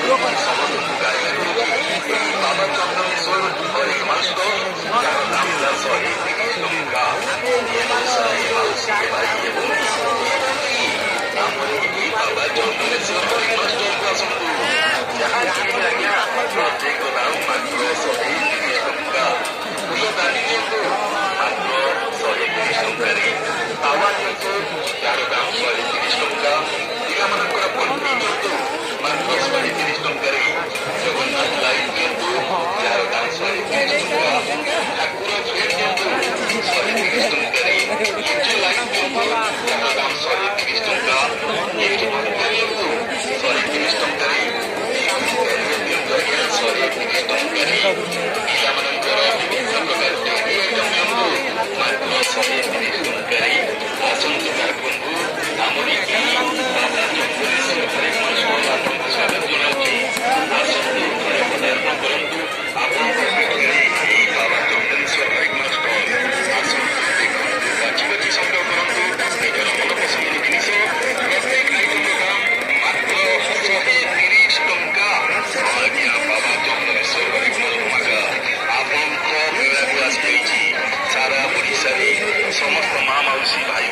ସମସ୍ତଙ୍କୁ ଗାଇଡ୍ କରୁଛି ଏହି ବାବା ଚନ୍ଦନେଶ୍ୱର ହରେକମାଲ ଷ୍ଟୋର, ଯାହାର ଦାମ ହେଲା 130 ଟଙ୍କା। ଏ ମଉସା, ଏ ମାଉସୀ, ଏ ଭାଇ, ଏ ଭଉଣୀ, ଏ ଦିଦି, ଆମର ଏହି ବାବା ଚନ୍ଦନେଶ୍ୱର ହରେକମାଲ ଷ୍ଟୋରକୁ ଆସନ୍ତୁ। ଯାହା କିଣିବେ ଆଜ୍ଞା, ପ୍ରତ୍ୟେକ ଦାମ ମାତ୍ର 130 ଟଙ୍କା। ଫୁଲଦାନୀ ନିଅନ୍ତୁ, ମାତ୍ର 130 ଟଙ୍କାରେ। ତାୱା ନିଅନ୍ତୁ, ଯାହାର ଦାମ 130 ଟଙ୍କା। ପିଲାମାନଙ୍କର ପଟି ନିଅନ୍ତୁ, ମାତ୍ର 130 ଟଙ୍କାରେ। ଜଗନ୍ନାଥ ଲାଇଟ୍ ନିଅନ୍ତୁ, ଯାହାର ଦାମ 130 ଟଙ୍କା। ଠାକୁର ଫ୍ରେମ୍ ନିଅନ୍ତୁ 130 ଟଙ୍କାରେ। ଲିଚୁ ଲାଇଟ୍ ନିଅନ୍ତୁ, ଯାହାର ଦାମ 130 ଟଙ୍କା। ଗିଫ୍ଟ ପତ୍ର ନିଅନ୍ତୁ 130 ଟଙ୍କାରେ। ଗିଫ୍ଟ କ୍ୟାରିୟର ନିଅନ୍ତୁ ଆଜ୍ଞା 130 ଟଙ୍କାରେ। ପିଲାମାନଙ୍କର ବିଭିନ୍ନ ପ୍ରକାର ଟେଡି ଆଇଟମ୍ ନିଅନ୍ତୁ ମାତ୍ର 130 ଟଙ୍କାରେ। ଆସନ୍ତୁ ଗ୍ରାହକ ବନ୍ଧୁ, ଆମର ଏହି ବାବା ଚନ୍ଦନେଶ୍ୱର ହରେକମାଲ ଷ୍ଟୋର ଆପଣଙ୍କୁ ସ୍ୱାଗତ ଜଣାଉଛି। ଆସନ୍ତୁ, ଥରେ ପଦାର୍ପଣ କରନ୍ତୁ ଆପଣଙ୍କ ପୀଠରେ ଏହି ବାବା ଚନ୍ଦନେଶ୍ୱର ହରେକମାଲ ଷ୍ଟୋର। ଆସନ୍ତୁ, ଦେଖନ୍ତୁ, ବାଛି ବାଛି ସଂଗ୍ରହ କରନ୍ତୁ ନିଜର ମନ ପସନ୍ଦର ଜିନିଷ। ପ୍ରତ୍ୟେକ ଆଇଟମର ଦାମ ମାତ୍ର 130 ଟଙ୍କା। ହଁ ଆଜ୍ଞା, ବାବା ଚନ୍ଦନେଶ୍ୱର ହରେକମାଲ ଧମାକା ଆପଣଙ୍କ ମେଳାକୁ ଆସିଯାଇଛି। ସାରା ଓଡ଼ିଶାରେ ସମସ୍ତ ମା, ମାଉସୀ, ଭାଇ